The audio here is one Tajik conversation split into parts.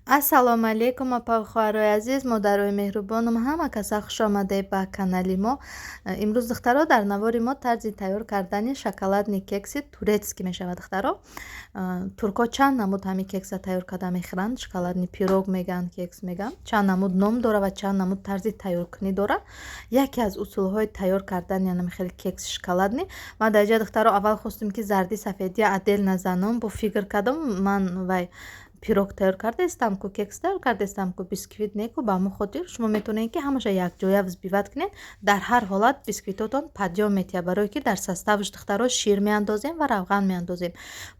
Ассалому алайкум, апа, хоҳарои азиз, модарои меҳрубонам, ҳама каса хуш омадед ба канали мо. Имрӯз, духтаро, дар навори мо тарзи тайёр кардани шоколадный кекси турецкий мешавад, духтаро. Туркҳо чанд намуд ҳамин кекса тайёр карда мехӯранд. Шоколадный пирог мегӯянд, кекс мегӯянд. Чанд намуд ном дора ва чанд намуд тарзи тайёркунӣ дора. Яке аз усулҳои тайёр кардани ҳамин хели кекси шоколадный. Ман дар инҷа, духтаро, аввал хостем, ки зарди сафедия отдельно занам, бо фикр кардам, ман вай пирог тайёр кардаистам ку, кекс тайёр кардаистам ку, бисквит не ку. Ба ҳамон хотир шумо метавонед, ки ҳамаша якҷоя взбивать кунед. Дар ҳар ҳолат бисквитотон подъём метиҳад, барое ки дар составаш, духтаро, шир меандозем ва равған меандозем.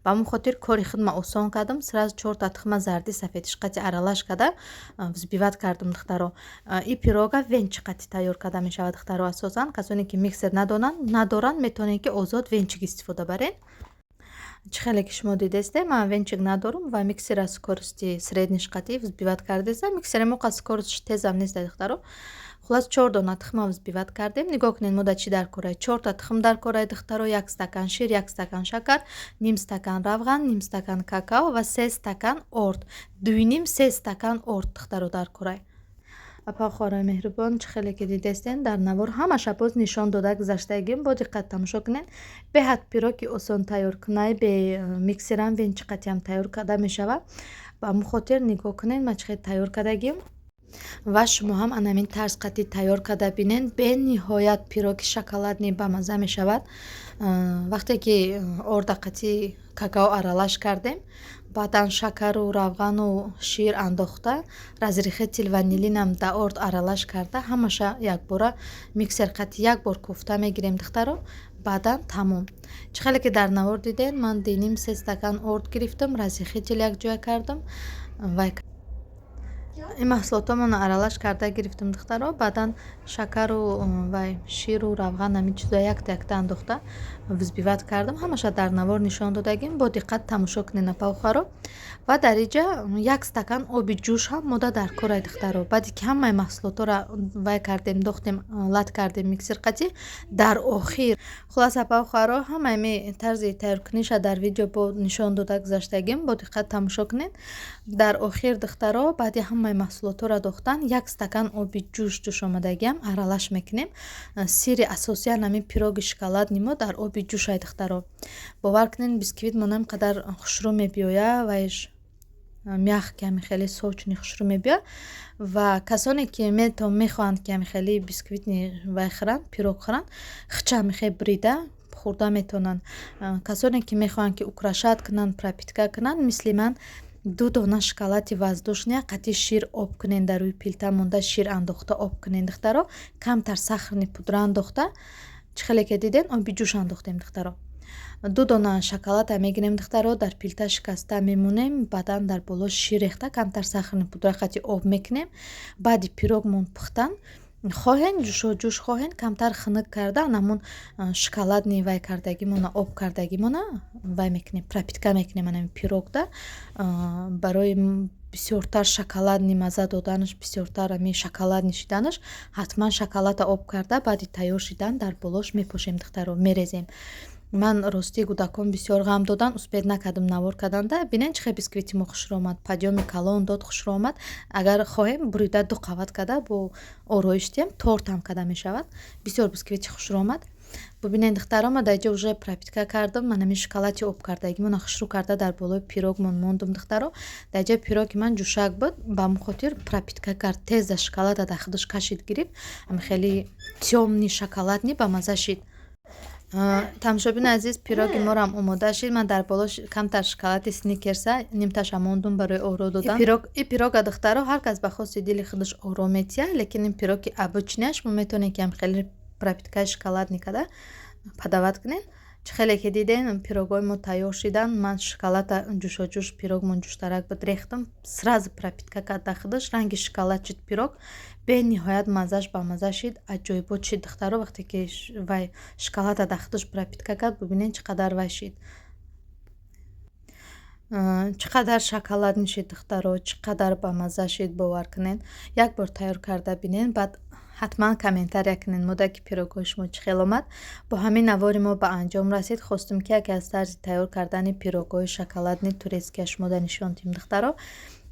Ба ҳамон хотир кори худма осон кардам, сразу чорта тухма зарди сафедиш қати аралаш карда взбивать кардам, духтаро. И пирога венчик қати тайёр карда мешавад, духтаро. Асосан касоне ки миксер надоранд, метавонед, ки озод венчик истифода баред. Чӣ хеле ки шумо дидесте, ман венчик надорам ва миксера скорости средниш қати взбивать кардестам. Миксери мо қад скоростиш тезам нест, духтаро. Хуллас, чор дона тухма взбивать кардем. Нигоҳ кунед, мода чӣ дар корай: чорта тухм дар корай, духтаро, як стакан шир, як стакан шакар, ним стакан равған, ним стакан какао ва 3 стакан орд, дуюним се стакан орд, духтаро, дар корай. Апа, хоҳарои меҳрубон, чӣ хеле ки дидестен, дар навор ҳамаша боз нишон дода гузаштагим, бо диққат тамошо кунед. Беҳад пироги осон тайёркунай, бе миксерам, венчик қатиам тайёр карда мешавад. Ба ҳамон хотир нигоҳ кунед, ман чӣ хел тайёр кардагим ва шумо ҳам анамин тарз қатӣ тайёр карда бинед. Бениҳоят пироги шоколадный бамазза мешавад. Вақте ки орда қатӣ какао аралаш кардем, баъдан шакару равғану шир андохта, разрыхлитель ванилинам да орд аралаш карда, ҳамаша якбора миксер қати як бор куфта мегирем, духтаро. Баъдан тамом. Чӣ хеле ки дар навор дидед, ман диним се стакан орд гирифтам, разрыхлитель якҷоя кардам ва ин маҳсулотҳомонро аралаш карда гирифтам, духтаро. Баъдан шакару вай ширу равған, ҳамин чизо якта якта андохта взбивать кардам. Ҳамаша дар навор нишон додагим, бо диққат тамошо кунед, апа-хоҳаро. Ва дар инҷа як стакан оби ҷӯш ҳам мода дар корай, духтаро. Баъде ки ҳамаи маҳсулотҳоро вай кардем, дохтем, лат кардем миксер қатӣ, дар охир, хуллас, апа-хоҳаро, ҳамаи ми тарзи тайёркуниша дар видео бо нишон дода гузаштагим, бо диққат тамошо кунед. Дар охир, духтаро, баъди ҳамаи маҳсулотҳоро дохтан, як стакан оби ҷӯш ҷӯшомадагиам аралаш мекунем. Сирри асосиян ҳамин пироги шоколадный мо дар оби ҷӯшай, духтаро. Бовар кунед, бисквит мо ин қадар хушрӯ мебиёяд, вайш мягкий, ҳамин хеле сочный, хушрӯ мебиёяд. Ва касоне ки мехоҳанд, ки ҳамин хеле бисквитный вай хӯранд, пирог хӯранд, хича ҳамин хел бурида хӯрда метавонанд. Касоне ки мехоҳанд, ки украшать кунанд, пропитка кунанд, мисли ман ду дона шоколади воздушный қати шир об кунед, дар рӯи плита монда, шир андохта об кунед, духтаро, камтар сахарный пудра андохта. Чӣ хеле ки дидед, оби ҷӯш андохтем, духтаро. Ду дона шоколада мегирем, духтаро, дар плита шикаста мемонем, баъдан дар боло шир рехта, камтар сахарный пудра қати об мекунем. Баъди пирогмон пухтан, хоҳен ҷӯшоҷӯш, хоҳен камтар хунук карда, анамун шоколадный вай кардагимона, об кардагимона вай мекунем, пропитка мекунем анами пирогда, барои бисёртар шоколадный мазза доданаш, бисёртар ами шоколадный шиданаш. Ҳатман шоколада об карда, баъди тайёр шидан дар болош мепошем, духтаро, мерезем. Ман ростӣ кӯдакон бисёр ғам додан, успеть накардам навор карданда. Бинед, чӣ хел бисквити мо хушрӯ омад, подъёми калон дод, хушрӯ омад. Агар хоҳем, бурида ду қават карда бо ороиш диҳем, тортам карда мешавад. Бисёр бисквити хушрӯ омад. Бубинед, духтаро, ма дар инҷа уже пропитка кардам. Ман ҳамин шоколади об кардагимона хушрӯ карда дар болои пирогмон мондум, духтаро. Дар инҷа пироги ман ҷӯшак буд, ба ҳамон хотир пропитка кард, теза шоколада дар худаш кашид, гирифт, ҳамин хеле тёмный, шоколадный, бамазза шид. Тамошобини азиз, пироги морам омода шид. Ман дар боло камтар шоколади Сникерса нимташа мондум барои оро додан. И пирога, духтаро, ҳар кас ба хости дили худаш оро метиҳад, лекин ин пироги обычныяш мо метавонем, ки ҳам хеле пропиткаи шоколадный карда подавать кунем. Чӣ хеле ки дидем, пирогҳои мо тайёр шиданд. Ман шоколада ҷӯшоҷӯш, пирогмон ҷӯштарак буд, рехтам, сразу пропитка кард дар худаш, ранги шоколад шид пирог. Бениҳоят маззаш бамазза шид, аҷоибот шид, духтаро. Вақте ки вай шоколада дар худаш пропитка кард, бубинед, чӣ қадар вай шид, чӣ қадар шоколадный шид, духтаро, чӣ қадар бамазза шид. Бовар кунед, як бор тайёр карда бинед, баъд ҳатман комментария кунед мода, ки пирогҳои шумо чӣ хел омад. Бо ҳамин навори мо ба анҷом расид. Хостум, ки яке аз тарзи тайёр кардани пирогҳои шоколадный турецкия шумода нишон диҳем, духтаро.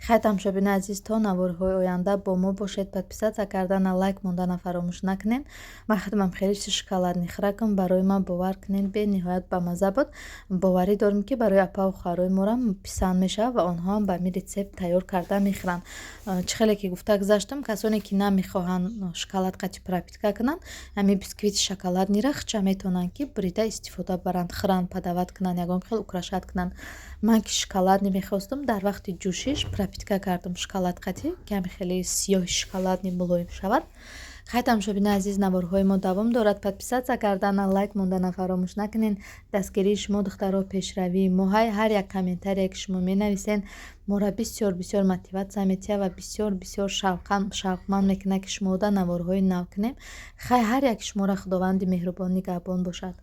Хай, тамошобинои азиз, то наворҳои оянда бо мо бошед. Подписаться кардана, лайк мондана фаромӯш накунед. Ман худамам хеле шоколадный хӯракам, барои ман, бовар кунед, бениҳоят бамазза буд. Боварӣ дорем, ки барои апаву хоҳарои морам писанд мешавад ва онҳоам ба ҳамин рецепт тайёр карда мехӯранд. Чӣ хеле ки гуфта гузаштам, касоне ки намехоҳанд шоколад қати пропитка кунанд, ҳамин бисквити шоколадный ра хича метавонанд, ки бурида истифода баранд, хӯранд, подавать кунанд, ягон хел украшать кунанд. Ман ки шоколадный мехостам, дар вақти ҷӯшиш пропитка кардам шоколад қатӣ, каме хеле сиёҳи шоколадный мулоим шавад. Хай, тамошобинои азиз, наворҳои мо давом дорад. Подписаться кардана, лайк мондана фаромӯш накунед. Дастгирии шумо, духтаро, пешравии мо. Ҳар як комментарие, ки шумо менависед, моро бисёр бисёр мотивация метиҳад ва бисёр бисёр шавқманд мекунад, ки шумода наворҳои нав кунем. Хай, ҳар яки шуморо Худованди меҳрубон нигаҳбон бошад.